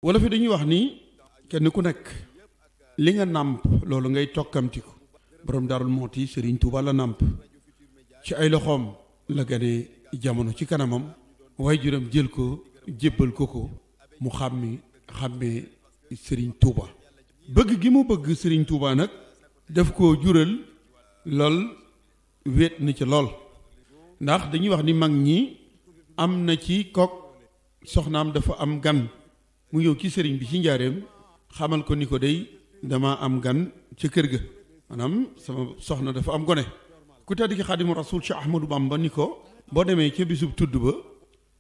wala fi dañuy wax ni kenn ku nekk li nga nàmp loolu ngay tokkamtiku borom Daarul Muhti Serigne Touba la nàmp ci ay loxoom la gane jamono ci kanamam waajuram jël ko jébbal ko mu xàmmee Serigne Touba bëgg gi mu bëgg Serigne Touba nag daf ko jural lool wéet na ci lool ndax dañuy wax ni mag ñi am na ci kok soxnaam dafa am gan mu ñëw ci sëriñ bi ci njaareem xamal ko ni ko day dama am gan ca kër ga maanaam sama soxna dafa am gone ku tedd ki Xaadimu Rasuul Cheikh Ahmadou Bamba ni ko boo demee ca bisub tudd ba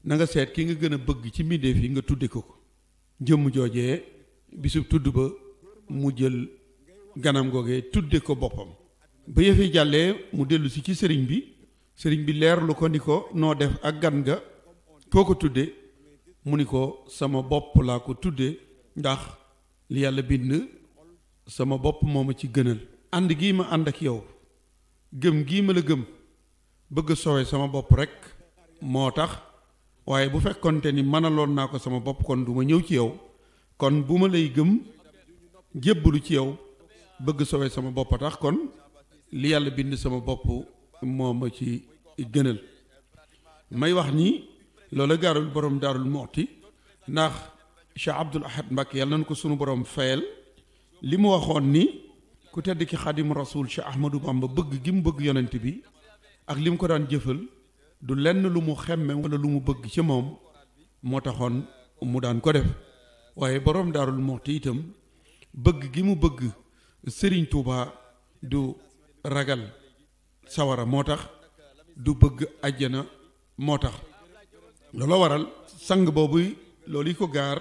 na nga seet ki nga gën a bëgg ci mbindeef yi nga tudde ko jëmm joojee bisub tudd ba mu jël ganam googee tudde ko boppam ba yëfee jàllee mu dellu si ci sëriñ bi leerlu ko ni ko noo def ak gan nga koo ko tudde mu ni ko sama bopp laa ko tudde ndax li yàlla bind sama bopp moo ma ci gënal ànd gii ma ànd ak yow gëm gii ma la gëm bëgg sowe sama bopp rek moo tax waaye bu fekkonte ni mënaloon naa ko sama bopp kon du ma ñëw ci yow kon bu ma lay gëm jébbalu ci yow bëgg sowe sama bopp a tax kon li yàlla bind sama bopp moo ma ci gënal may wax ni loola gaarul borom Daarul Muhti ndax Cheikh Abdoul Ahad Mbacké yàlla na ko sunu borom fayal li mu waxoon ni ku tedd ki Xaadimu Rasuul Cheikh Ahmadou Bamba bëgg gi mu bëgg yonent bi ak li mu ko daan jëfal du lenn lu mu xemme wala lu mu bëgg ci moom moo taxoon mu daan ko def waaye borom Daarul Muhti itam bëgg gi mu bëgg Serigne Touba du ragal sawara moo tax du bëgg àjjana moo tax loolu waral sang boobu loolu yi ko gaar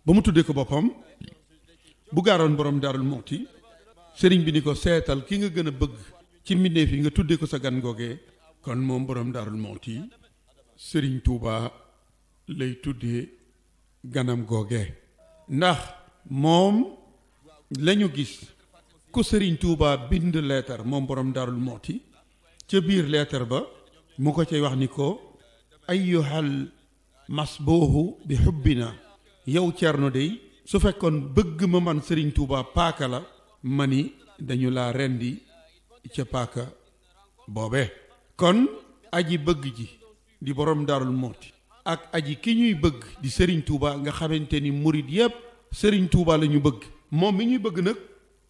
ba mu tuddee ko boppam bu gaaroon borom Daarul Muhti sëriñ bi ni ko seetal ki nga gën a bëgg ci mbindeef yi nga tuddee ko sa gan googee kon moom borom Daarul Muhti sëriñ Touba lay tuddee ganam googee ndax moom lañu gis ku sëriñ Touba bind leetar moom borom Daarul Muhti ca biir leetar ba mu ko cay wax ni ko ayyuhal masbuuhu bi xubbina yow Cerno dey su fekkoon bëgg ma man Serigne Touba paaka la ma ni dañu laa rendi ca paaka boobe kon aji bëgg ji di borom Daarul Muhti ak aji ki ñuy bëgg di Serigne Touba nga xamante ni murit yépp Serigne Touba la ñu bëgg moom mi ñuy bëgg nag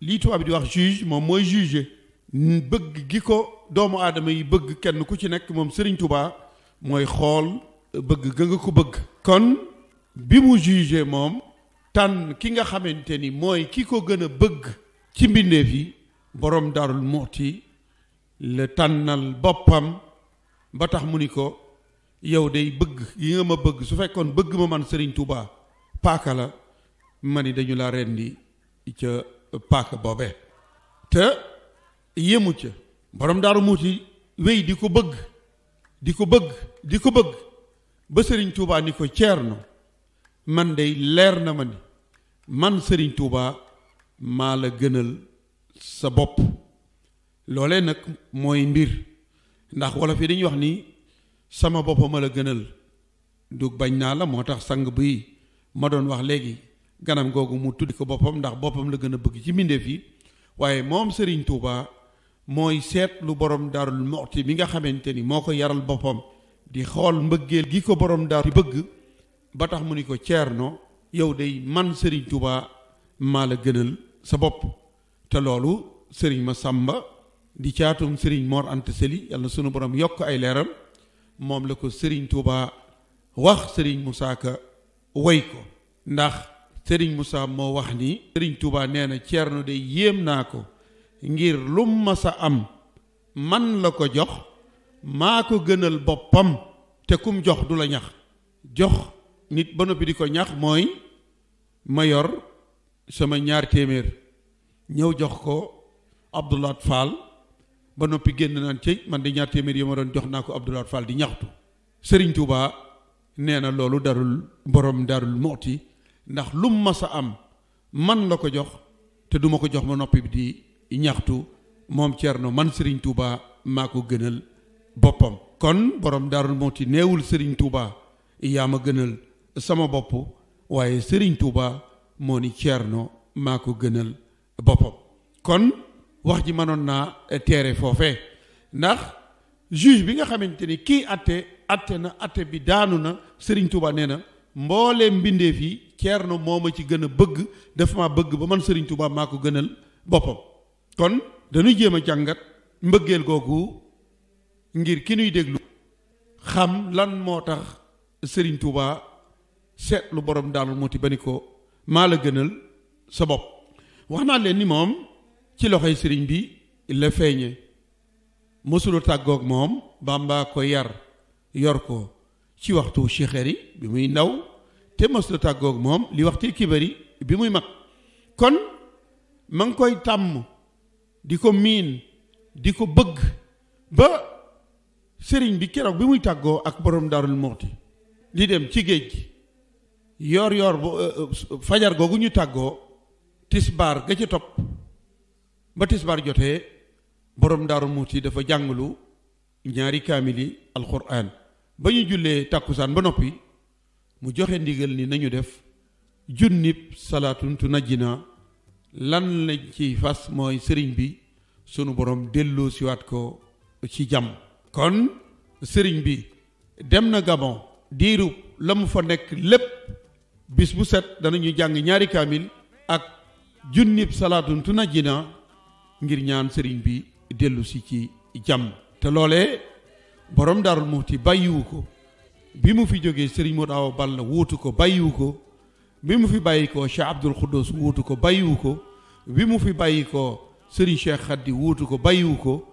lii tubaab bi di wax juge moom mooy juge bëgg gi ko doomu aadama yi bëgg kenn ku ci nekk moom Serigne Touba mooy xool bëgg ga nga ko bëgg kon bi mu jugé moom tànn ki nga xamante ni mooy ki ko gën a bëgg ci mbindeef yi borom Daarul Muhti la tànnal boppam ba tax mu ni ko yow day bëgg yi nga ma bëgg su fekkoon bëgg ma man Serigne Touba paaka la ma ni dañu la rendi ca paaka boobe te yemu ca borom Daarul Muhti wéy di ko bëgg ba Serigne Touba ni ko Ceerno man dey leer na ma ni man Serigne Touba maa la gënal sa bopp loolee nag mooy mbir ndax wala fi dañuy wax ni sama bopp ma la gënal du bañ naa la moo tax sang bi ma doon wax léegi ganam googu mu tuddi ko boppam ndax boppam la gën a bëgg ci mbindeef yi waaye moom Serigne Touba mooy seet lu borom Daarul Muhti mi nga xamante ni moo ko yaral boppam di xool mbëggeel gi ko borom daar di bëgg ba tax mu ni ko Ceerno yow day man Serigne Touba maa la gënal sa bopp te loolu Serigne Massamba di caatum Serigne Mor Anta Sali yàlla na sunu borom yokk ay leeram moom la ko Serigne Touba wax Serigne Moussa Ka woy ko ndax Serigne Moussa moo wax ni Serigne Touba nee na Ceerno day yéem naa ko ngir lu ma sa am man la ko jox maa ko gënal boppam te kum jox du la ñax jox nit ba noppi di ko ñax mooy ma yor sama 200 ñëw jox ko Abdoulaat Fall ba noppi génn naan ci man di 200 yi ma doon jox naa ko Abdoulaat Fall di ñaxtu Serigne Touba nee na loolu darul borom Daarul Muhti ndax lum ma sa am man la ko jox te duma ko jox ma noppi di ñaxtu moom Ceerno man Serigne Touba maa ko gënal boppam kon borom Daarul Muhti neewul Serigne Touba yaa ma gënal sama bopp waaye Serigne Touba moo ni Ceerno maa ko gënal boppam. kon wax ji mënoon naa teere foofee ndax juge bi nga xamante ni kii atte na atte bi daanu na Serigne Touba nee na mbooleem mbindeef yi Ceerno moo ma ci gën a bëgg dafa ma bëgg ba man Serigne Touba maa ko gënal boppam. kon dañuy jéem a jàngat mbëggeel googu ngir ki nuy déglu xam lan moo tax Serigne Touba seetlu borom Daaru Muxti ba ni ko maa la gënal sa bopp. wax naa leen ni moom ci loxoy sëriñ bi la feeñe mësula tàggoog moom Bàmba ko yor ko ci waxtu chixéri bi muy ndaw te mësula tàggoog moom li waxtu kibari bi muy mag. kon ma ngi koy tàmm di ko miin di ko bëgg ba sëriñ bi keroog bi muy tàggoo ak borom Daarul Muxti di dem ci géej gi yor fajar googu ñu tàggoo tisbaar ga ca topp ba tisbaar jotee borom Daaru Muxti dafa jàngalu ñaari kaamili alxuraan ba ñu jullee tàkkusaan ba noppi mu joxe ndigal ni nañu def junnib salaatun tunajjina lan lañ ci fas mooy sëriñ bi sunu borom delloo siwaat ko ci jàmm. kon sëriñ bi dem na Gabon diirub la mu fa nekk lépp bis bu set danañu jàng ñaari kaamil ak junnib salaatun tunajjina ngir ñaan sëriñ bi dellu si ci jàmm. te loolee borom Daarul Muxti bàyyiwu ko bi mu fi jógee sëriñ Modou Awa Balla wuutu ko bàyyiwu ko bi mu fi bàyyi ko Cheikh Abdoul Khoudous wuutu ko bàyyiwu ko bi mu fi bàyyi ko sëriñ Cheikh Khady wuutu ko bàyyiwu ko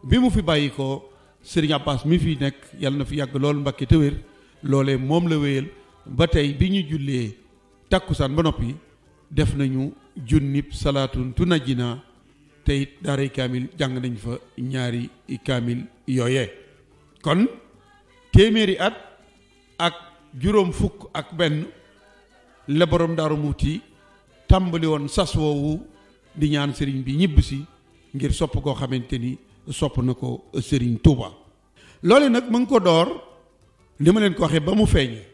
bi mu fi bàyyi ko sëriñ Abbas mi fi nekk yàlla na fi yàgg loolu Mbàkke te wér loolee moom la wéyal ba tey bi ñu jullee takkusaan ba noppi def nañu junnib salaatun tunajjina te it daaray kaamil jàng nañ fa ñaari kaamil yooyee. kon téeméeri at ak juróom fukk ak benn la borom Daaru Muxti tàmbali woon sas woowu di ñaan sëriñ bi ñibbisi ngir sopp koo xamante ni sopp na ko sëriñ Touba. loole nag ma ngi ko door li ma leen ko waxee ba mu feeñee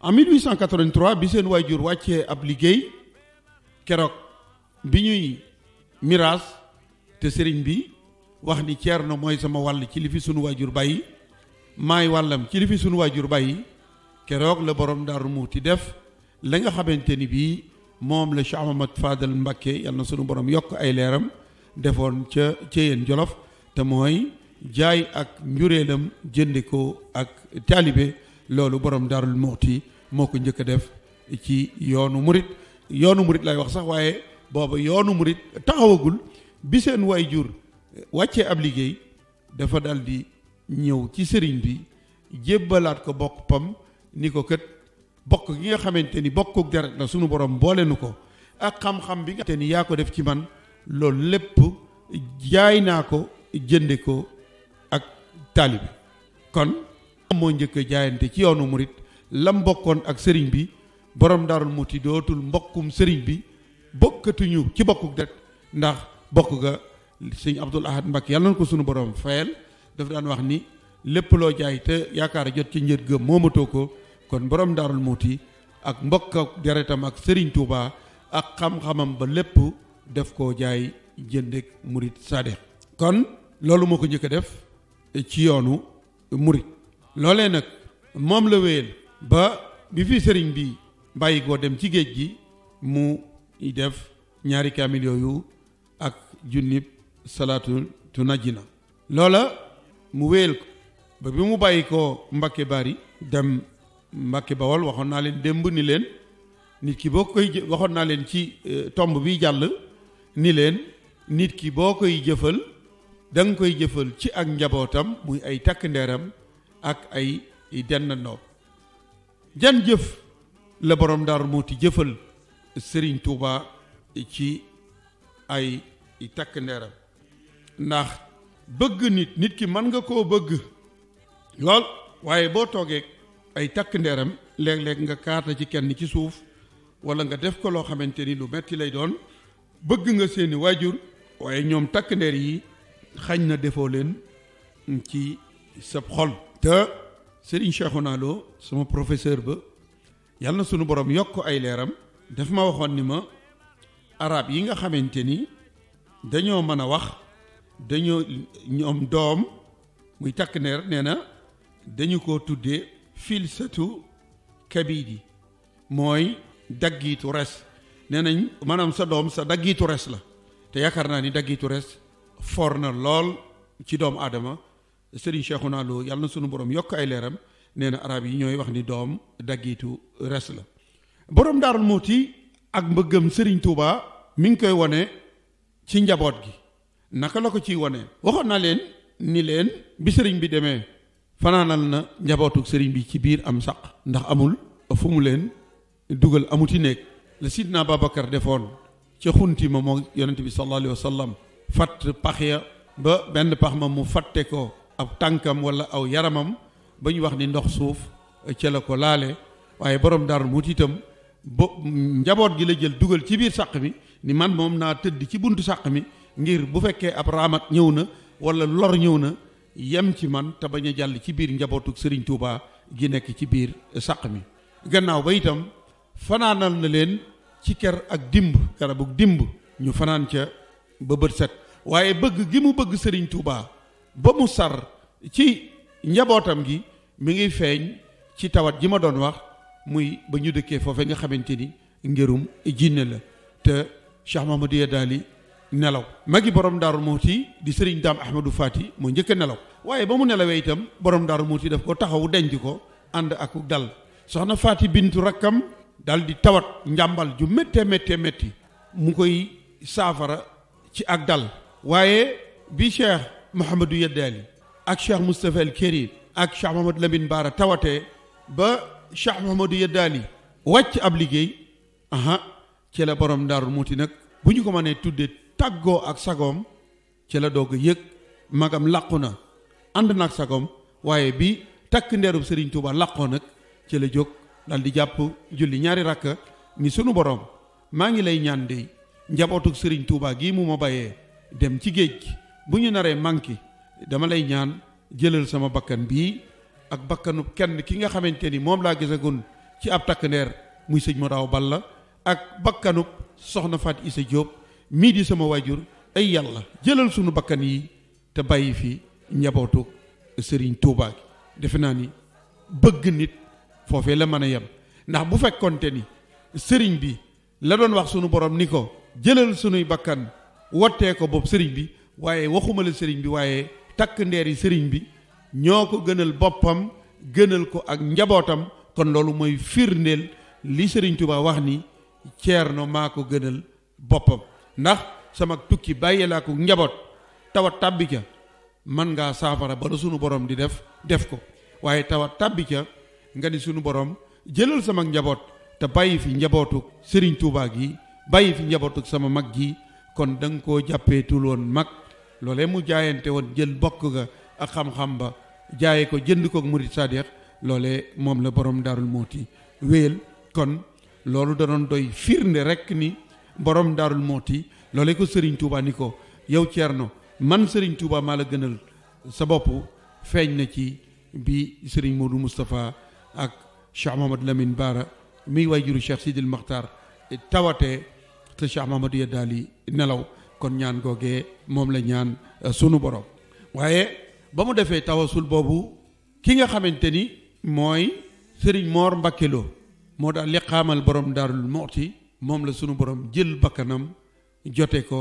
en 1883 bi seen waajur wàccee ab liggéey keroog bi ñuy miraas te sëriñ bi wax ni Ceerno mooy sama wàll ci li fi sunu waajur bàyyi maay wàllam ci li fi sunu waajur bàyyi keroog la borom Daaru Muxti def la nga xamante ni bii moom la Cheikh Ahmad Fadal Mbacké yàlla na sunu borom yokk ay leeram defoon ca Ceyeen Jolof te mooy jaay ak njureelam jënde ko ak taalibe loolu borom Daarul Muxti moo ko njëkk a def ci yoonu murit lay wax sax waaye booba yoonu murit taxawagul. bi seen waajur wàccee ab liggéey dafa dal di ñëw ci sëriñ bi jébbalaat ko boppam ni ko kët bokk gi nga xamante ni bokkuk deret la sunu borom boole nu ko ak xam-xam bi nga xamante ni yaa ko def ci man loolu lépp jaay naa ko jënde ko ak taalibi. kon moo njëkk a jaayante ci yoonu murit lam bokkoon ak sëriñ bi borom Daarul Muxti dootul mbokkum sëriñ bi bokkatuñu ci bokkuk deret ndax bokk ga sëñ Abdoul Ahad Mbacké yàlla na ko sunu borom fayal daf daan wax ni lépp loo jaay te yaakaar jot ci njët ga moomatoo ko. kon borom Daarul Muxti ak mbokk ak deretam ak Serigne Touba ak xam-xamam ba lépp def koo jaay jëndek murit sadex. kon loolu moo ko njëkk a def ci yoonu murit. loolee nag moom la wéyal ba bi fi sëriñ bi bàyyi koo dem ci géej gi mu def ñaari kaamil yooyu ak junnib salaatu tunajjina. loola mu wéyal ko ba bi mu bàyyi koo Mbacké Bari dem Mbacké Bawol waxoon naa leen démb ni leen nit ki boo koy waxoon naa leen ci tomb bi jàll ni leen nit ki boo koy jëfal da nga koy jëfal ci ak njabootam muy ay takk ndeeram ak ay dendandoo. jan jëf la borom Daaru Muxti jëfal Serigne Touba ci ay takk ndeeram ndax bëgg nit ki mën nga koo bëgg lool waaye boo toogee ay takk ndeeram léeg-léeg nga kaata ci kenn ci suuf wala nga def ko loo xamante ni lu metti lay doon bëgg nga seeni waajur waaye ñoom takk ndeer yi xañ na defoo leen ci sa xol. te Serigne Cheikhouna Lo sama professeur ba yàlla na sunu borom yokk ay leeram daf ma waxoon ni ma arab yi nga xamante ni dañoo mën a wax dañoo ñoom doom muy takk neer nee na dañu ko tuddee filsatu kabidi mooy daggiitu res nee nañ maanaam sa doom sa daggiitu res la te yaakaar naa ni daggiitu res for na lool ci doomu aadama Serigne Cheikhouna Lo yàlla na sunu borom yokk ay leeram nee na arab yi ñooy wax ni doom daggiitu res la borom Daarul Muhti ak mbëggam Serigne Touba mi ngi koy wone ci njaboot gi naka la ko ciy wone waxoon naa leen ni leen bi sëriñ bi demee fanaanal na njabootuk sëriñ bi ci biir am saq ndax amul fu mu leen dugal amuti néeg la sidna Babacar defoon ca xunti ma moo yonente bi sallallahu alayhi wa sallam fatt pax ya ba benn pax ma mu fatte ko ab tànkam wala aw yaramam ba ñu wax ni ndox suuf ca la ko laale waaye borom Daaru Muhti itam ba njaboot gi la jël dugal ci biir sàq mi ni man moom naa tëdd ci buntu sàq mi ngir bu fekkee ab raamat ñëw na wala lor ñëw na yem ci man te bañ a jàll ci biir njabootuk Serigne Touba gi nekk ci biir sàq mi gannaaw ba itam fanaanal na leen ci ker ak dimb garabuk dimb ñu fanaan ca ba bët set waaye bëgg gi mu bëgg Serigne Touba ba mu sar ci njabootam gi mi ngi feeñ ci tawat ji ma doon wax muy ba ñu dëkkee foofe nga xamante ni ngirum jinne la te Cheikh Mamadou Yadali nelaw magi borom Daaru Muhti di Serigne Dame Ahmadou Fati moo njëkk a nelaw waaye ba mu nelawee itam borom Daaru Muhti daf ko taxawu denc ko ànd ak dal soxna Fati bintu rakkam dal di tawat njàmbal ju méttee mu koy saafara ci ak dal waaye bi Cheikh Mouhamadou Yadali ak Cheikh Moustapha El Kérim ak Cheikh Mamadou Lamine Bara tawatee ba Cheikh Mouhamadou Yadali wàcc ab liggéey ci la borom Daaru Muhti nag bu ñu ko mënee tuddee tàggoo ak sagoom ci la doog a yëg magam làqu na ànd na ak sagoom waaye bi takk ndeerub Serigne Touba làqoo nag ci la jóg dal di jàpp julli ñaari rakka ni sunu borom maa ngi lay ñaan dey njabootuk Serigne Touba gii mu ma bàyyee dem ci géej gi bu ñu naree manqué dama lay ñaan jëlal sama bakkan bii ak bakkanub kenn ki nga xamante ni moom laa gisagun ci ab takk ndeer muy sëñ Modaw Balla ak bakkanub soxna Fat Issa Diop mii di sama waajur ay yàlla jëlal sunu bakkan yi te bàyyi fi njabootu Serigne Touba gi defe naa ni bëgg nit foofee la mën a yem ndax bu fekkonte ni sëriñ bi la doon wax sunu borom ni ko jëlal sunuy bakkan wottee ko boobu sëriñ bi waaye waxuma la sëriñ bi waaye takk ndeer yi sëriñ bi ñoo ko gënal boppam gënal ko ak njabootam kon loolu mooy firndeel li Serigne Touba wax ni Ceerno maa ko gënal boppam ndax sama tukki bàyyee laa ko njaboot tawat tàbbi ca man ngaa saafara ba la sunu borom di def ko waaye tawat tàbbi ca nga ni sunu borom jëlal sama njaboot te bàyyi fi njabootu Serigne Touba gi bàyyi fi njabootu sama mag gi kon da nga koo jàppeetul woon mag loolee mu jaayante woon jël bokk ga ak xam-xam ba jaaye ko jënd ko murid sadiq loolee moom la borom Daarul Muhti wéyal kon loolu da doon doy firnde rek ni borom Daarul Muhti loolee ko Serigne Touba ni ko yow Ceerno man Serigne Touba maa la gënal sa bopp feeñ na ci bi Serigne Modou Moustapha ak Cheikh Mamadou Lamine Bara mi waajuru Cheikh Sidil Makhtar tawatee te Cheikh Mamadou Yadali nelaw kon ñaan googee moom la ñaan sunu borom waaye ba mu defee tawasul boobu ki nga xamante ni mooy Serigne Mor Mbacké Lo moo daal liqaamal borom Daarul Muhti moom la sunu borom jël bakkanam jote ko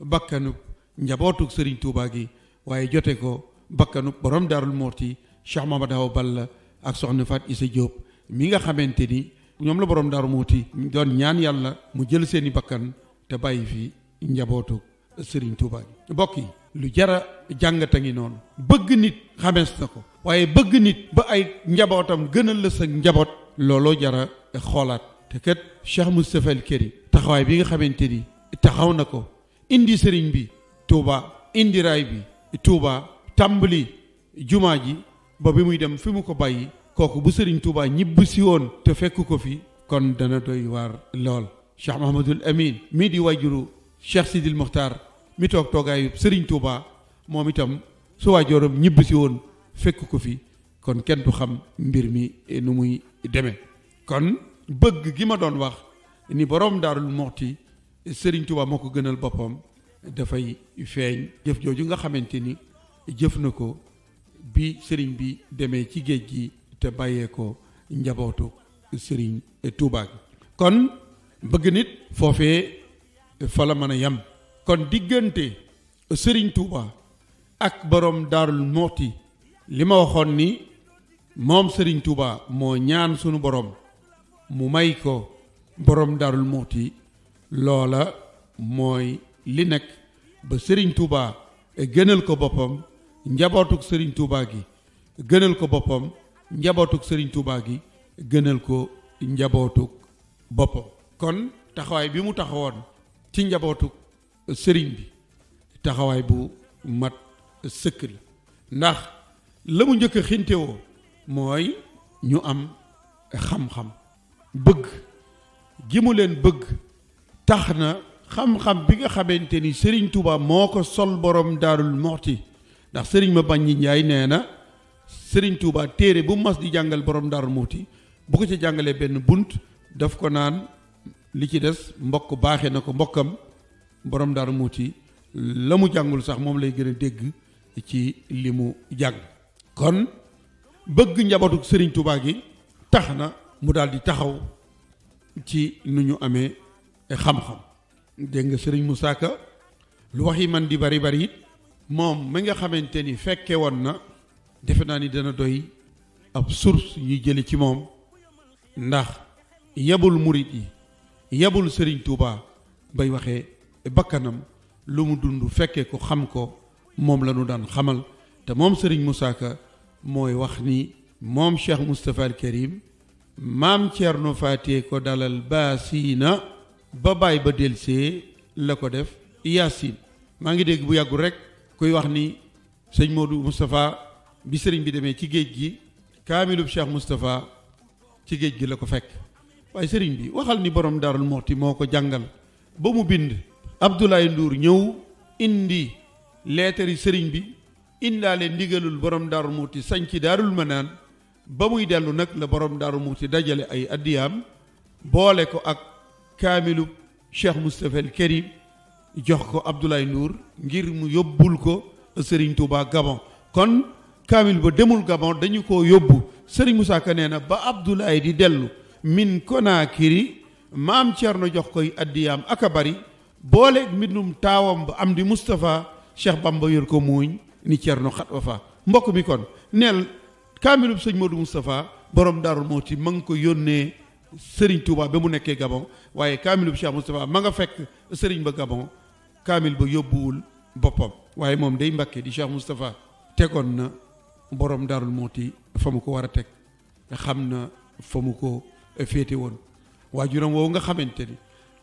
bakkanub njabootuk Serigne Touba gi waaye jote ko bakkanub borom Daarul Muhti Cheikh Mamadou Awa Balla ak soxna Fat Issa Diop mi nga xamante ni ñoom la borom Daarul Muhti doon ñaan yàlla mu jël seeni bakkan te bàyyi fi njabootuk Serigne Touba gi mbokk yi lu jara jàngata ngi noonu bëgg nit xamees na ko waaye bëgg nit ba ay njabootam gënal la sa njaboot looloo jara xoolaat te kat Cheikh Moustapha El Kérim taxawaay bi nga xamante ni taxaw na ko indi sëriñ bi Touba indi raay bi Touba tàmbali jumaa ji ba bi muy dem fi mu ko bàyyi kooku bu sëriñ Touba ñibb si woon te fekk ko fi kon dana doy waar lool Cheikh Mahamadul Amin mii di wajuru Cheikh Sidil Mokhtar mi toog toogaayu Serigne Touba moom itam su waajooram ñibb si woon fekk ko fi kon kenn du xam mbir mi nu muy demee kon bëgg gi ma doon wax ni borom Daarul Muxti Sëriñ Tuubaa moo ko gënal boppam dafay feeñ jëf jooju nga xamante ni jëf na ko bi sëriñ bi demee ci géej gi te bàyyee ko njabootu Sëriñ Tuubaa gi kon bëgg nit foofee fa la mën a yem kon diggante Sëriñ Tuubaa ak borom Daarul Muxti li ma waxoon ni moom Sëriñ Tuubaa moo ñaan sunu borom mu may ko borom Daarul Muxti loola mooy li nekk ba Sëriñ Tuubaa gënal ko boppam njabootuk Sëriñ Tuubaa gi gënal ko boppam njabootuk Sëriñ Tuubaa gi gënal ko njabootuk boppam kon taxawaay bi mu taxawoon ci njabootuk sëriñ bi taxawaay bu mat sëkk la ndax la mu njëkk a xintewoo mooy ñu am xam-xam bëgg gi mu leen bëgg tax na xam-xam bi nga xamante ni Sëriñ Tuubaa moo ko sol borom Daarul Muxti ndax sëriñ ma bañ ñi Njaay nee na Sëriñ Tuubaa téere bu mas di jàngal borom Daarul Muxti bu ko ci jàngalee benn bunt daf ko naan li ci des mbokk baaxee na ko mbokkam borom Daarul Muxti la mu jàngul sax moom lay gën a dégg ci li mu jàng kon bëgg njabootu Sëriñ Tuubaa gi tax na mu daal di taxaw ci nu ñu amee xam-xam dégg nga Sëriñ Musaa Ka lu wax yi man di bari bari it moom mi nga xamante ni fekke woon na defe naa ni dana doy ab source ñuy jële ci moom ndax yebul murit yi yebul Sëriñ Tuubaa bay waxee bakkanam lu mu dund fekke ko xam ko moom la ñu daan xamal te moom Sëriñ Musaa Ka mooy wax ni moom Cheikh Moustapha al Karim maam Ceerno Faatee ko dalal baasiina ba baay ba delsee la ko def yaasin maa ngi dégg bu yàggul rek kuy wax ni sëñ Modou Moustapha bi sëriñ bi demee ci géej gi kaamilub Cheikh Moustapha ci géej gi la ko fekk waaye sëriñ bi waxal ni borom Daarul Muxti moo ko jàngal ba mu bind Abdoulaye Ndour ñëw indi leetari sëriñ bi indaale ndigalul borom Daarul Muxti sañ ci Daarul Manaan ba muy dellu nag la borom Daarul Muxti dajale ay addiyaam boole ko ak kaamilu Cheikh Moustapha el Karim jox ko Abdoulaye Ndour ngir mu yóbbul ko Sëriñ Tuubaa Gabon kon kaamil ba demul Gabon dañu ko yóbbu Sëriñ Musaa Ka nee na ba Abdoulaye di dellu min Konaakiri maam Ceerno jox koy addiyaam aka bari boole mbindum taawam ba am di Moustapha Cheikh Bamba yor ko muuñ ni Ceerno xat wa fa mbokk mi kon neel kaamilub sëñ Modou Moustapha borom Daarul Muxti ma ngi ko yónnee Sëriñ Tuubaa ba mu nekkee Gabon waaye kaamilub Cheikh Moustapha ma nga fekk sëriñ ba Gabon kaamil ba yóbbuwul boppam waaye moom day Mbàkke di Cheikh Moustapha tegoon na borom Daarul Muxti fa mu ko war a teg xam na fa mu ko féete woon waajuram woowu nga xamante ni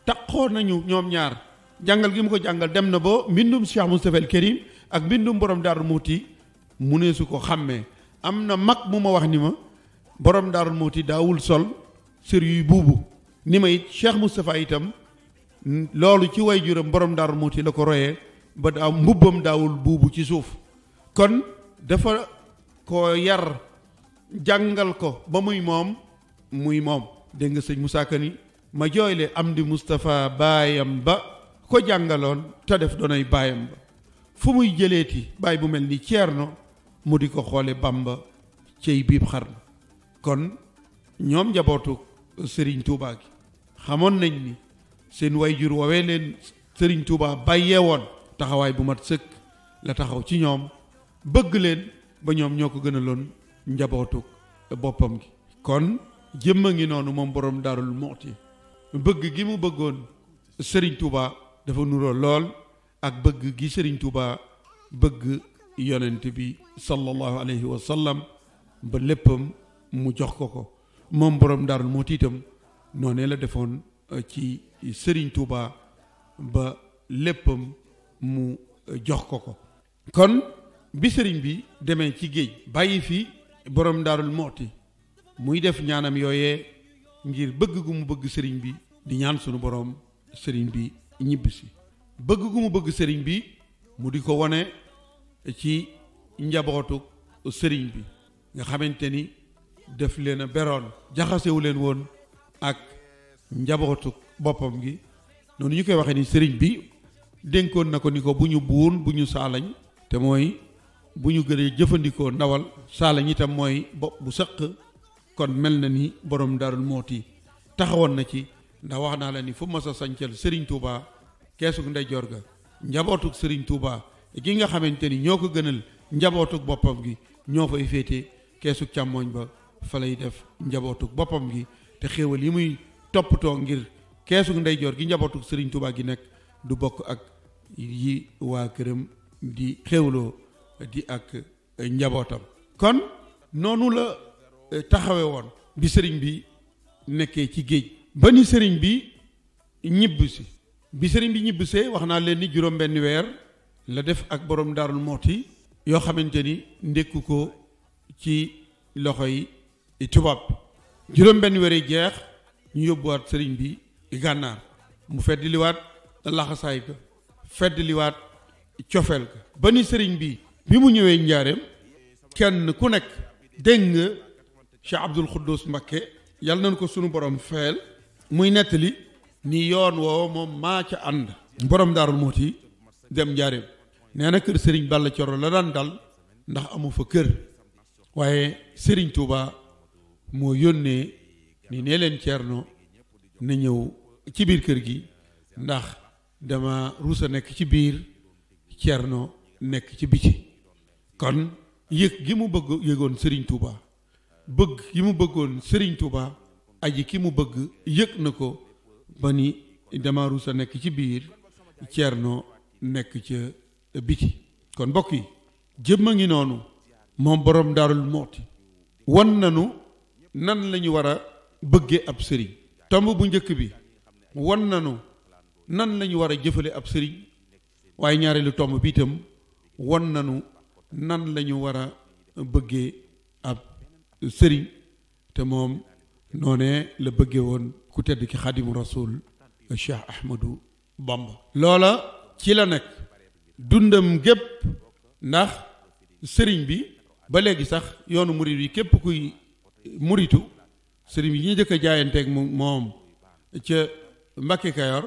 taxoo nañu ñoom ñaar jàngal gi mu ko jàngal dem na ba mbindum Cheikh Moustapha el Karim ak mbindum borom Daarul Muxti mu ne su ko xàmmee am na mag mu ma wax ni ma borom Daarul Muxti daawul sol sër yuy buubu ni ma it Cheikh Moustapha itam loolu ci waajuram borom Daarul Muxti la ko royee ba daaw mbubbam daawul buubu ci suuf kon dafa ko yar jàngal ko ba muy moom dégg nga sëñ Musaa Ka ni ma jooyle am di Moustapha baayam ba ko jàngaloon te def doonay baayam ba fu muy jëleeti baay bu mel ni Ceerno mu di ko xoole Bamba cey biib xarnu kon ñoom njabootu Sëriñ Tuubaa gi xamoon nañ ni seen wayjur woowee leen Sëriñ Tuubaa bàyyee woon taxawaay bu mat sëkk la taxaw ci ñoom bëgg leen ba ñoom ñoo ko gënaloon njabootu boppam gi kon jëmma ngi noonu moom borom Daarul Muxti bëgg gi mu bëggoon Sëriñ Tuubaa dafa nuroo lool ak bëgg gi Sëriñ Tuubaa bëgg yonent bi sallallahu alayhi wa sallam ba léppam mu jox ko moom borom Daarul Muxti itam noonee la defoon ci Sëriñ Tuubaa ba léppam mu jox ko kon bi sëriñ bi demee ci géej bàyyi fi borom Daarul Muxti muy def ñaanam yooyee ngir bëgg gu mu bëgg sëriñ bi di ñaan sunu borom sëriñ bi ñibbisi bëgg gu mu bëgg sëriñ bi mu di ko wone ci njabootu sëriñ bi nga xamante ni def leen a beroon jaxasewu leen woon ak njabootu boppam gi noonu ñu koy waxee ni sëriñ bi dénkoon na ko ni ko bu ñu buun bu ñu saalañ te mooy bu ñu gënee jëfandikoo ndawal saalañ itam mooy bopp bu sëq kon mel na ni borom Daarul Mooti taxawoon na ci ndax wax naa la ni fu mas a sañcal Serigne Touba keesug ndeyjoor ga njabootug Serigne Touba gi nga xamante ni ñoo ko gënal njabootug boppam gi ñoo fay féete keesug càmmooñ ba fa lay def njabootug boppam gi te xéewal yi muy toppatoo ngir keesug ndeyjoor gi njabootug Serigne Touba gi nekk du bokk ak yi waa këram di xéewloo di ak njabootam kon noonu la taxawe woon bi sëriñ bi nekkee ci géej ba ni sëriñ bi ñibbisi bi sëriñ bi ñibbisee wax naa leen ni juróom-benn weer la def ak borom Daarul Mooti yoo xamante ni ndékku ko ci loxoy tubaab bi juróom-benn weer yi jeex ñu yóbbuwaat sëriñ bi gànnaar mu fedd liwaat laxasaay ga fedd liwaat cofeel ga ba ni sëriñ bi mu ñëwee njaareem kenn ku nekk dégg nga Cheikh Abdoul Khoudous Mbacké yàlla nañ ko sunu borom fayal muy nettali ni yoon woo moom maa ca ànd borom Daarul Mooti dem njaareem nee na kër sëriñ Balla Coro la daan dal ndax amu fa kër waaye sëriñ Touba moo yónnee ni nee leen Ceerno na ñëw ci biir kër gi ndax dama ruusa nekk ci biir Ceerno nekk ci biti kon yëg gi mu bëgg yëgoon Serigne Touba bëgg gi mu bëggoon Serigne Touba aji ki mu bëgg yëg na ko ba ni dama ruusa nekk ci biir Ceerno nekk ca biti kon mbokk yi jëmm a ngi noonu moom borom Daarul Mooti wan nanu nan la ñu war a bëggee ab sëriñ tomb bu njëkk bi wan nanu nan la ñu war a jëfale ab sëriñ waaye ñaareelu tomb bi itam wan nanu nan la ñu war a bëggee ab sëriñ te moom noonee la bëggee woon ku tedd ki xaadimu rasul Cheikh Ahmadou Bamba loola ci la nekk dundam gépp ndax sëriñ bi ba léegi sax yoonu murit yi képp kuy muritu sëriñ bi ñu njëkk a jaayanteeg moom ca Mbacké Kayor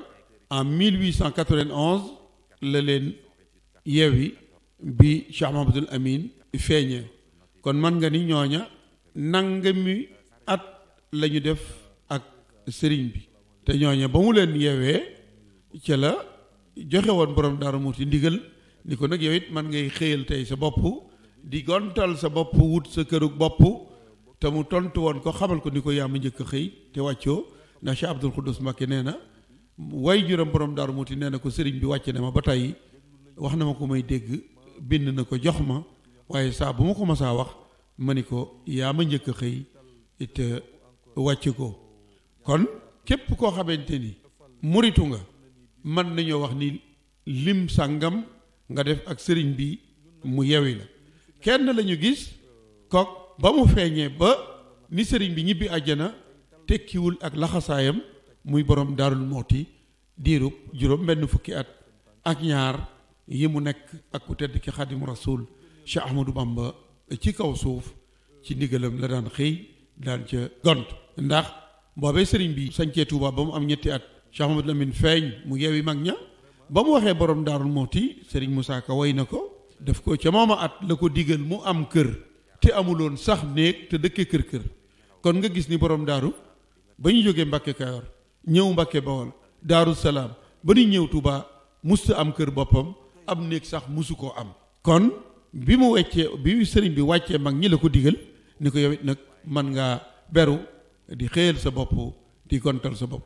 en 1891 la leen yeewi bi Cheikh Mahamadul Amin feeñee kon man nga ni ñooña nangami at la ñu def ak sëriñ bi te ñooña ba mu leen yeewee ca la joxe woon borom Daaru Muxti ndigal ni ko nag yow it man ngay xëyal tey sa bopp di gontal sa bopp wut sa kërug bopp te mu tontu woon ko xamal ko ni ko yaa ma njëkk a xëy te wàccoo ndax Cheikh Abdoul Khoudous Mbacké nee na way juram borom Daaru Muxti nee na ko sëriñ bi wàcce na ma ba tey wax na ma ko may dégg bind na ko jox ma waaye saa bu ma ko masaa wax ma ni ko yaa ma njëkk a xëy te wàcc ko kon képp koo xamante ni muritu nga mën nañoo wax ni lim sàngam nga def ak sëriñ bi mu yewi la kenn lañu gis kook ba mu feeñee ba ni sëriñ bi ñibbi àjjana tekkiwul ak laxasaayam muy borom Daarul Mooti diirub juróom benn fukki at ak ñaar yi mu nekk ak ku tedd ki xaadimu rasul Cheikh Ahmadou Bamba ci kaw suuf ci ndigalam la daan xëy daan ca gont ndax boobee sëriñ bi sañcee Tuuba ba mu am ñetti at Cheikh Mamadou Lamine feeñ mu yewi mag ña ba mu waxee borom Daarul Mooti sëriñ Moussa Ka way na ko def ko ca mooma at la ko digal mu am kër te amuloon sax néeg te dëkkee kër kon nga gis ni borom daaru ba ñu jógee Mbacké Kayor ñëw Mbacké Bawol Daaru Salaam ba ñu ñëw Touba musta am kër boppam am néeg sax musu koo am kon bi mu sëriñ bi wàccee mag ñi la ko digal ni ko yow it nag man ngaa beru di xëyal sa bopp di gontal sa bopp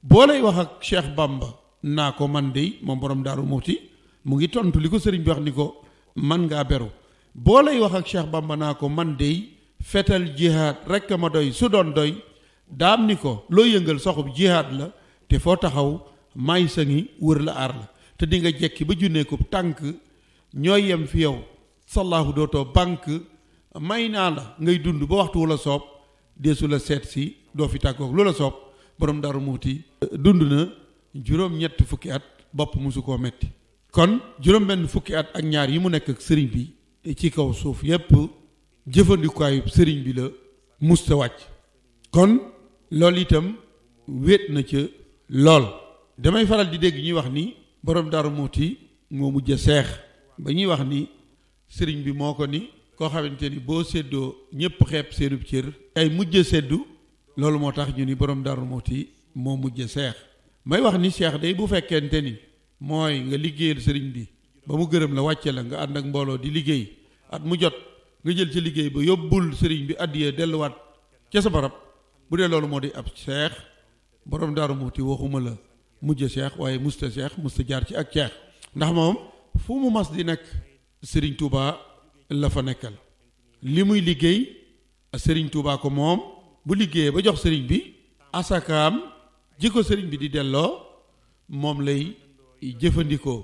boo lay wax ak Cheikh Bamba naa ko man dey moom borom Daaru Muxti mu ngi tontu li ko sëriñ bi wax ni ko man ngaa beru boo lay wax ak Cheikh Bamba naa ko man dey fetal jihaad rekk ma doy su doon doy daam ni ko loo yëngal soxub jihaad la te foo taxaw may sa ngi wër la aar la te di nga jekki ba junnee ko tànk ñooy yem fi yow sallaahu dootoo bank may naa la ngay dund ba waxtu wala soob deesu la seet si doo fi tàggoog lu la soob borom Daaru Muxti dund na juróom-ñett fukki at bopp musu koo metti kon juróom-benn fukki at ak ñaar yi mu nekk ak sëriñ bi ci kaw suuf yépp jëfandikaayu sëriñ bi la musta wàcc kon loolu itam wéet na ca lool. damay faral di dégg ñuy wax ni borom Daaru Muxti moo mujj seex ba ñuy wax ni sëriñ bi moo ko ni koo xamante ni boo séddoo ñëpp xeeb seenub cër ay mujj seddu loolu moo tax ñu ni borom Daaru Muxti moo mujj seex. may wax ni seex day bu fekkente ni mooy nga liggéeyal sëriñ bi ba mu gërëm la wàcce la nga ànd ak mbooloo di liggéey at mu jot nga jël ci liggéey ba yóbbul sëriñ bi addiya delluwaat ca sa barab bu dee loolu moo di ab seex borom Daaru Muxti waxuma la mujj seex waaye musta seex musta jaar ci ak ceex ndax moom fu mu mas di nekk sëriñ Touba la fa nekkal li muy liggéey sëriñ Touba ko moom bu liggéeyee ba jox sëriñ bi asakaam ji ko sëriñ bi di delloo moom lay jëfandikoo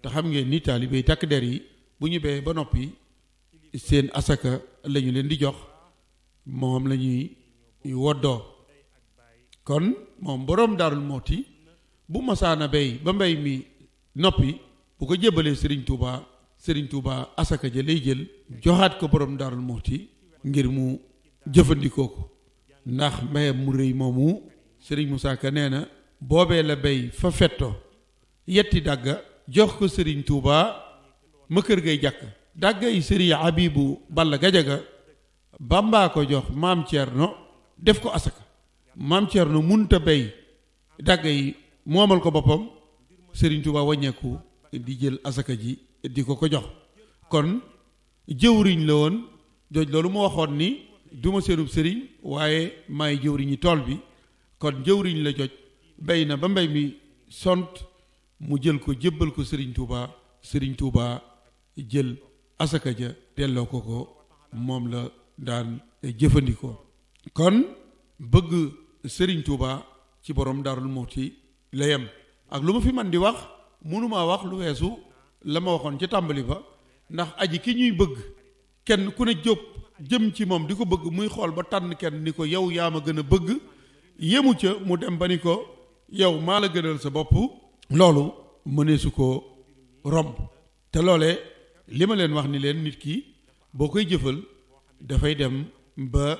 te xam ngeen ni taalibe yi takk der yi bu ñu bee ba noppi seen asaka la ñu leen di jox moom la ñuy woddoo kon moom boroom Daarul Muxti bu masaana bay ba mbay mi noppi bu ko jébbalee Sëriñ Tuuba asaka ja lay jël joxaat ko boroom Daarul Muxti ngir mu jëfandikoo ko ndax mbayam mu rëy moomu Sëriñ Musaa Ka nee na boobee la bay fa fetto yetti dàgga jox ko Sëriñ Tuuba ma kër gay jàkk dàgga yi Sëriñ Abibu Balla Gajaga Bàmbaa ko jox Maam Cerno def ko asaka Maam Cerno munta bay dàgga yi moomal ko boppam Sëriñ Tuuba wàññeeku di jël asaka ji di ko jox kon jëwriñ la woon jooj loolu mu waxoon ni duma seenub sëriñ waaye maay jëwriñi tool bi kon jëwriñ la joj bay na ba mbay mi sont mu jël ko jébbal ko Sëriñ Tuuba jël asaka ja delloo ko moom la daan jëfandikoo kon bëgg Sëriñ Tuuba ci borom Daarul Muxti la yem ak lu ma fi man di wax mënumaa wax lu weesu la ma waxoon ca tàmbali ba ndax aji ki ñuy bëgg kenn ku ne jóg jëm ci moom di ko bëgg muy xool ba tànn kenn ni ko yow yaa ma gën a bëgg yemu ca mu dem ba ni ko yow maa la gënal sa bopp loolu mëneesu ko romb te loolee li ma leen wax ni leen nit ki boo koy jëfal dafay dem ba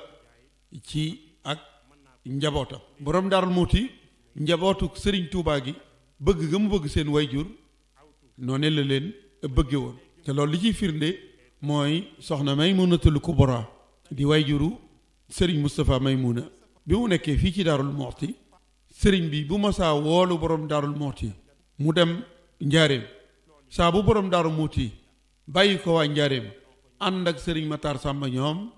ci ak njabootam borom Daarul Muxti njabootu Sëriñ Tuubaa gi bëgg ga mu bëgg seen wayjur noonu la leen bëgge woon te loolu li ciy firnde mooy soxna Maymunatul Kubra di wayjuru Sëriñ Moustapha Maymuna bi mu nekkee fii ci Daarul Muxti sëriñ bi bu masaa woolu borom Daarul Muxti mu dem njaareem saa bu borom Daarul Muxti bàyyi ko waa njaareem ànd ak sëriñ Matar Sàmba ñoom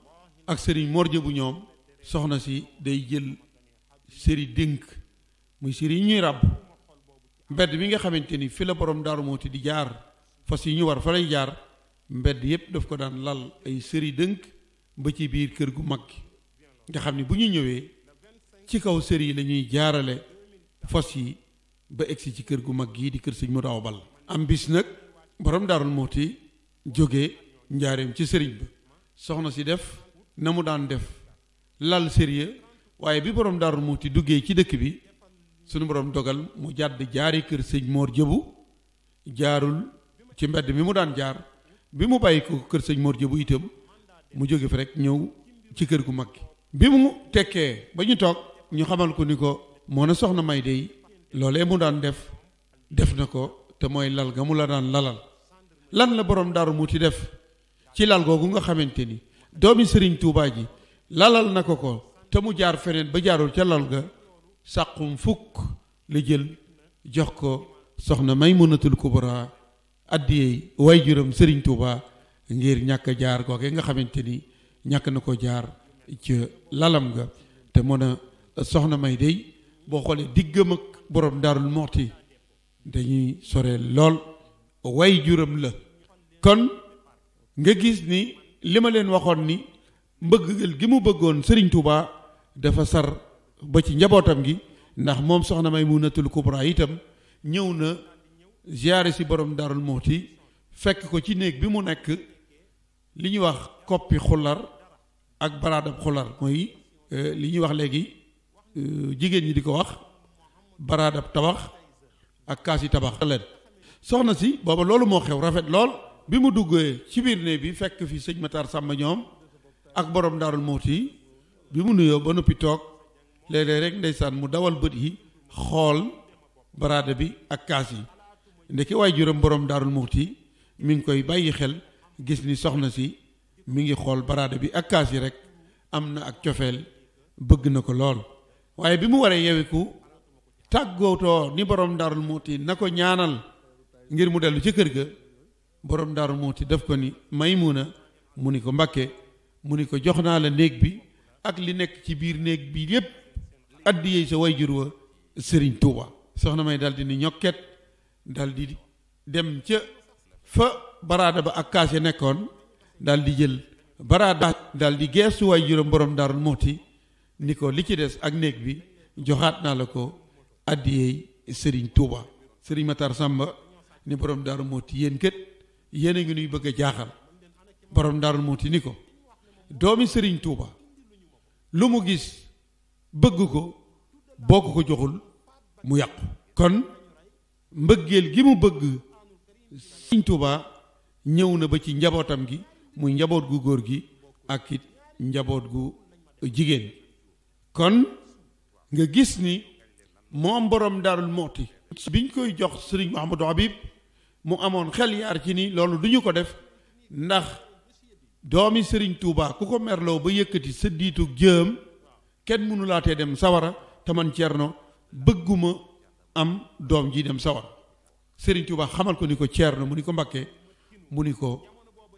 ak sëriñ Morje bu ñoom soxna si day jël sëri dénk muy sëri ñuy ràbb mbedd mi nga xamante ni fi la borom Daaru Muxti di jaar fas yi ñu war fa lay jaar mbedd yépp daf ko daan lal ay sëri dënk ba ci biir kër gu mag gi nga xam ni bu ñu ñëwee ci kaw sëri yi la ñuy jaarale fas yi ba egsi ci kër gu mag gii di kër sëñ Modou Awa Balla am bis nag borom Daarul Muxti jóge njaareem ci sëriñ ba soxna si def na mu daan def lal sëriya waaye bi borom Daarul Muxti duggee ci dëkk bi sunu borom dogal mu jàdd jaari kër sëñ Mor Jëbu jaarul ci mbedd mi mu daan jaar bi mu bàyyi ko kër sëñ Mor Jëbu itam mu jóge fi rek ñëw ci kër gu mag gi bi mu tekkee ba ñu toog ñu xamal ko ni ko moo ne soxna may dey loolee mu daan def na ko te mooy lal ga mu la daan lalal lan la borom Daaru Muxti def ci lal googu nga xamante ni doomi Sëriñ Tuubaa ji lalal na ko te mu jaar feneen ba jaarul ca lal ga sàqum fukk la jël jox ko soxna Maymunatul Kubra addiyey waajuram Sëriñ Tuubaa ngir ñàkk jaar googe nga xamante ni ñàkk na ko jaar ca lalam ga te mën a soxna may dey boo xoolee diggam ak borom Daarul Muxti dañuy sore lool waajuram la kon nga gis ni li ma leen waxoon ni mbëggal gi mu bëggoon Sëriñ Tuubaa dafa sar ba ci njabootam gi ndax moom soxna Maymunatul Kubra itam ñëw na ziyaare si borom Daarul Muxti fekk ko ci néeg bi mu nekk li ñuy wax koppi xular ak baraadab xular mooy li ñuy wax léegi jigéen ñi di ko wax baraadab tabax ak kaasi tabax leen soxna si booba loolu moo xew rafet lool bi mu duggee ci biir néeg bi fekk fi sëñ Matar Sàmba ñoom ak borom Daarul Muxti bi mu nuyoo ba noppi toog léeg-léeg rek ndeysaan mu dawal bët yi xool baraada bi ak kaas yi ndeke waajuram borom Daarul Muxti mi ngi koy bàyyi xel gis ni soxna si mi ngi xool baraada bi ak kaas yi rek am na ak cofeel bëgg na ko lool waaye bi mu waree yewiku tàggootoo ni borom Daarul Muxti na ko ñaanal ngir mu dellu ci kër ga borom Daarul Muxti def ko ni Maymuna mu ni ko Mbakke mu ni ko jox naa la néeg bi ak li nekk ci biir néeg bi yépp addiyee sa wayjur wa Sëriñ Tuuba soxna May daldi ni ñokket daldi dem ca fa baraada ba ak kaas ya nekkoon daldi jël baraada daldi geestu wayjuram borom Daarul Muxti ni ko li ci des ak néeg bi joxaat naa la ko addiyee Sëriñ Tuuba Sëriñ Matar Sàmba ni borom Daarul Muxti yéen kët yéen a ngi nuy bëgg a jaaxal borom Daarul Muxti ni ko doomi Sëriñ Tuuba lu mu gis bëgg ko boo ko joxul mu yàqu kon mbëggeel gi mu bëgg Sëriñ Tuuba ñëw na ba ci njabootam gi muy njaboot gu góor gi ak it njaboot gu jigéen kon nga gis ni moom borom Daarul Muxti biñ koy jox Sëriñ Mouhamadou Habib mu amoon xel yaar ci ni loolu duñu ko def ndax doomi Sëriñ Tuuba ku ko merloo ba yëkkati sa diitu jëm kenn mënu laatee dem sawara te man Ceerno bëgguma am doom ji dem sawara Sëriñ Tuuba xamal ko ni ko Ceerno mu ni ko Mbakke mu ni ko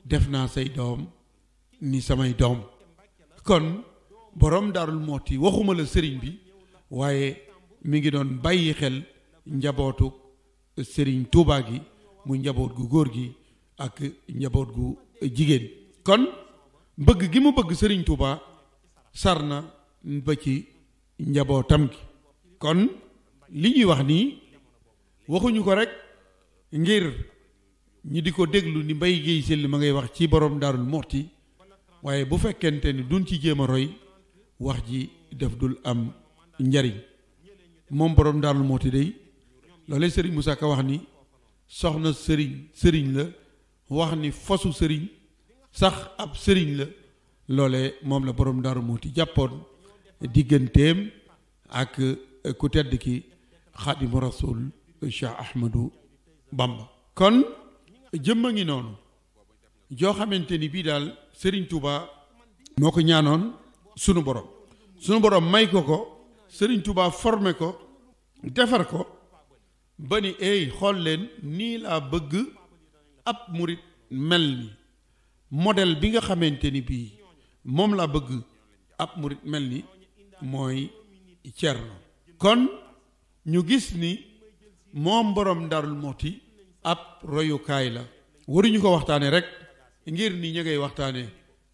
def naa say doom ni samay doom kon borom Daarul Muxti waxuma la sëriñ bi waaye mi ngi doon bàyyi xel njabootu Sëriñ Tuuba gi muy njaboot gu góor gi ak njaboot gu jigéen kon bëgg gi mu bëgg Sëriñ Tuuba sar na ba ci njabootam gi kon li ñuy wax nii waxuñu ko rek ngir ñi di ko déglu ni Mbay Géey Syll ma ngay wax ci borom Daarul Muxti waaye bu fekkente ni duñ ci jéem a roy wax ji def dul am njariñ moom borom Daarul Muxti day loolee Sëriñ Musaa Ka wax ni soxna sëriñ la wax ni fosu sëriñ sax ab sëriñ la loolee moom la borom Daarul Muxti jàppoon digganteem ak ku tedd ki Xaadimu Rasuul Cheikh Ahmadou Bamba kon jëmma ngi noonu joo xamante ni bii daal Sëriñ Tuuba moo ko ñaanoon sunu borom may ko Sëriñ Tuuba formé ko defar ko ba ni ey xool leen nii laa bëgg ab murit mel ni modèle bi nga xamante ni bii moom laa bëgg ab murit mel ni mooy Ceerno kon ñu gis ni moom borom Daarul Muxti ab royukaay la waruñu ko waxtaane rek ngir ni ñu ngay waxtaane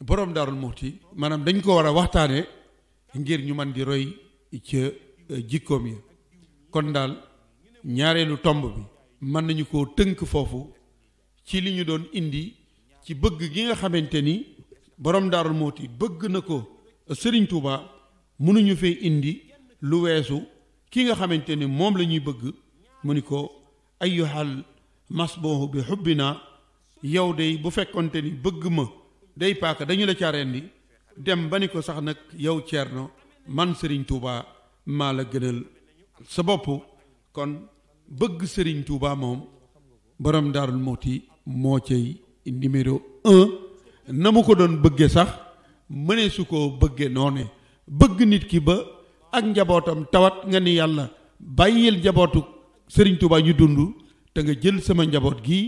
borom Daarul Muxti maanaam dañ ko war a waxtaane ngir ñu man di roy ca jikkoom yi kon daal ñaareelu tomb bi mën nañu koo tënk foofu ci li ñu doon indi ci bëgg gi nga xamante ni borom Daarul Muxti bëgg na ko Sëriñ Tuuba mënuñu fee indi lu weesu ki nga xamante ni moom la ñuy bëgg mu ni ko ayyuhal masbuhu bi xubbina yow day bu fekkonte ni bëgg ma day paaka dañu la caarendi dem ba ni ko sax nag yow Ceerno man Sëriñ Tuuba maa la gënal sa bopp kon bëgg Sëriñ Tuuba moom borom Daarul Muxti moo cay numéro 1 na mu ko doon bëgge sax mënee su ko bëgge noone bëgg nit ki ba ak njabootam tawat nga ni yàlla bàyyil njabootu Sëriñ Tuuba ñu dund te nga jël sama njaboot gi